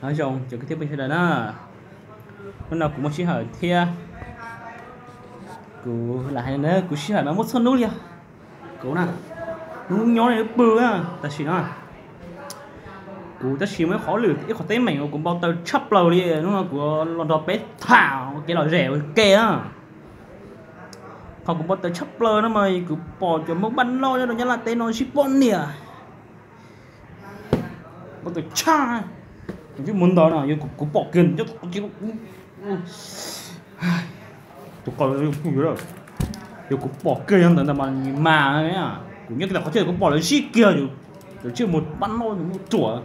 Nyob zoo cov kwv tij phooj ywg sawv daws na, hnub no kuv muaj sij hawm thiab. Kuv lam hais na, kuv sij hawm mas muaj txhua hnub li os. Kuv na, hnub nyob li pw na, tam sim no kuv tab sis muaj ib qhov lwm ib qhov teeb meem uas kuv npau taws tshaj plaws li, hnub no kuv los nrog peb tham kev lom zem ua ke na. Qhov kuv npau taws tshaj plaws no mas kuv pom cov Hmoob npaj noj nyob rau Nyab Laj teb no zij poj niam. Npau taws tshaj, kuv twb mus ntawd no, yog kuv pom kiag nyob tus qaum, yog kuv pom kiag nyob ntawd ntag mas mas, kuv nyob kiag tom qhov chaw kuv pom lawv zij kiag, lawv zij mus npaj noj mus ruam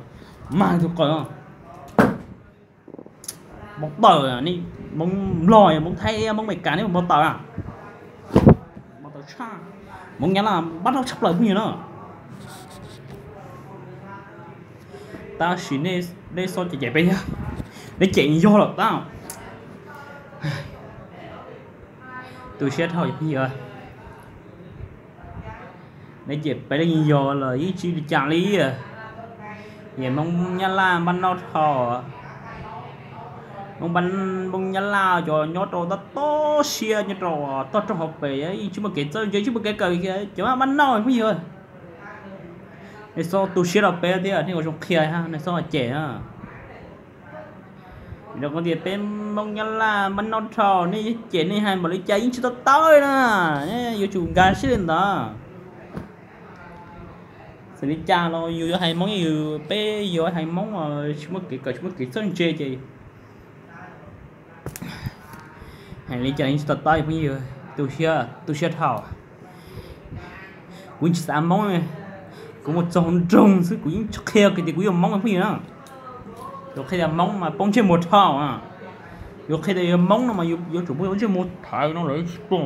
mas tus qaum. Npau taws, Hmoob Nplog, Hmoob Thaib, Hmoob Amelikas neb puas npau taws a? Npau taws tshaj, Hmoob Nyab Laj npaj noj tshaj plaws phooj ywg na. Tab sis nej txhob cem cem peb thiab, nej cem yog lawm tab. Tu siab dhau phooj ywg. Nej cem peb los yeej yog lawm yeej tsis li cas li. Yog Hmoob Nyab Laj npaj noj dhau, Hmoob Nyab Laj cov nyob rau toj toj siab nyob rau toj roob hauv pes yeej tsis muaj kev txawj ntse tsis muaj kev kawm kiag cov npaj noj phooj ywg. Nej txhob tu siab rau peb thiab nej ua zoo qhia nej txhob cem na. Vim rau qhov tias peb Hmoob Nyab Laj npaj noj dhau, nej cem nej hais npaum li cas yeej tsis to taub li na. Yuav tsum nkag siab li ntawd. Xws li cas los yus yuav hais Hmoob, yus peb yuav hais Hmoob tsis muaj kev kawm tsis muaj kev txawj ntse ces hais li cas yeej tsis to taub phooj ywg. Tu siab, tu siab dhau. Kuv yeej tsis xav Hmoob, kuv mus txog nroog xwb kuv yeej tsis qhia tias kuv yog Hmoob phooj ywg na. Yus qhia tias Hmoob mas poob ntsej muag dhau, yus qhia tias yog Hmoob no mas yuav tsum poob ntsej muag thaiv no lawv tsis pom.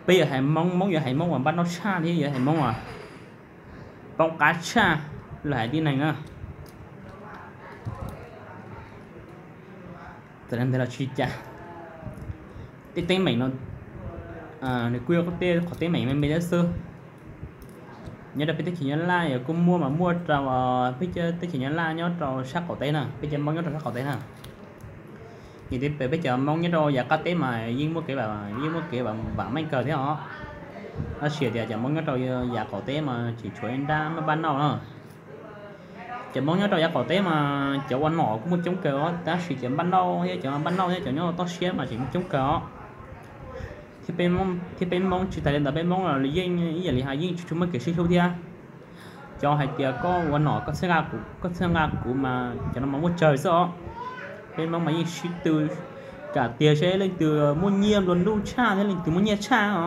Peb yuav hais Hmoob, Hmoob yuav hais Hmoob uas npaj noj tshaj thiab yuav hais Hmoob uas poob qab tshaj los hais tib neeg na. Txawm li ntawd los tsis cas, tej teeb meem no nws kuj yog tej qhov teeb meem me me thiab xwb. Nyob rau peb teb chaws Nyab Laj yog kuj muaj mas muaj rau peb teb chaws Nyab Laj nyob rau sab qaum teb na, peb cov Hmoob nyob rau sab qaum teb na. Ces peb cov Hmoob nyob rau yav qab teb mas yeej muaj kev, yeej muaj kev vam meej kawg thiab os. Tab sis tias cov Hmoob nyob rau yav qaum teb mas tseem tshuav ib nrab npaj noj na. Cov Hmoob nyob rau yav qaum teb mas cov ua nom kuj muaj coob kawg os, tab sis cov npaj noj thiab cov npaj noj thiab cov nyob toj siab mas tseem muaj coob kawg os. Thiab peb Hmoob tsis tas li ntawd peb Hmoob los yeej ib yam li hais yeej tsis tshua muaj kev sib hlub thiab. Cov hais tias koj ua nom koj txhawb nqa kuv mas cov no mas muaj tsawg xwb os. Peb Hmoob mas yeej sib tw kam tiag seb leej twg muaj nyiaj nplua nuj tshaj thiab leej twg muaj nyiaj tshaj os.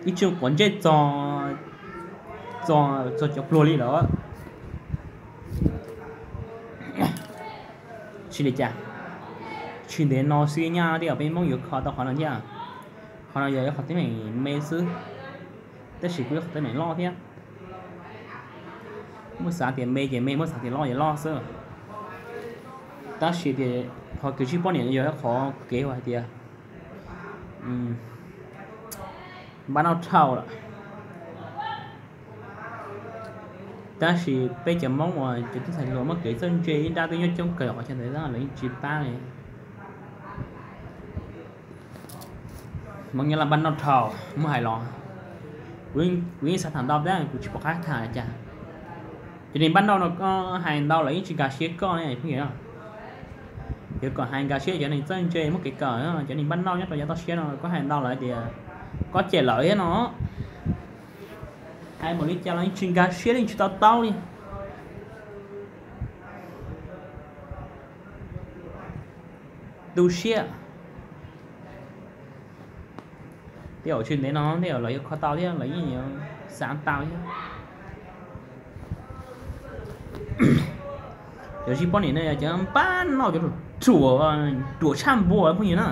Ib txhia quav ntsej txog, txog cov pluag li lawm. Tsis li cas, tsis ntev no xwb nyaj tej zaum peb Hmoob yuav kho tau qhov no thiab. Qhov no yog ib qhov teeb meem me xwb, tab sis kuj yog qhov teeb meem loj thiab. Muab xav tias me ces me, muab xav tias loj ces loj xwb. Tab sis tias qhov kev zij poj niam yog ib qhov kev uas hais tias npaj noj dhau lawm. Tab sis peb cov Hmoob uas cov tub ntxhais hluas muaj kev txawj ntse ib nrab twb nyob coob kawg qhov chaw ntawd los yeej tsis pab li. Hmoob Nyab Laj npaj noj dhau, muab hais los kuv yeej xav tham ntau tab kuv tsis pom qab tham li cas. Cov neeg npaj noj no koj hais ntau lawv yeej tsis nkag siab koj ne phooj ywg. Yuav kom hais nkag siab cov neeg txawj ntse muaj kev kawm, cov neeg npaj noj nyob rau yav toj siab no koj hais ntau lawv tias koj cem lawv thiab no. Hais npaum li cas los yeej tsis nkag siab li, yeej tsis to taub li. Tu siab. Tej zaum tsis ntev no tej zaum lawv yuav kho tau thiab, lawv yeej yuav xav tau thiab. Cov zij poj niam no yog cov npaj noj, cov ruam, ruam tshaj npua phooj ywg na.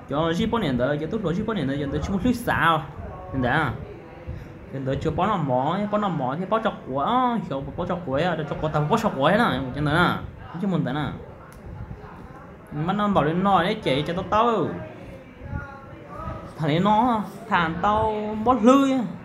Cov zij poj niam ntawd, cov tub hluas zij poj niam ntawd, cov ntawd tsis muaj hlwb xav ntawd. Cov ntawd tsuas paub noj mov, paub noj mov thiab paub tso quav, xyov puas paub tso quav, tso quav tag paub tso quav thiab na, cov ntawd na, coj mus ntawd na. Npaj noj npaum li no neb cem cov to taub. Tham li no, tham tau npaum hlwb.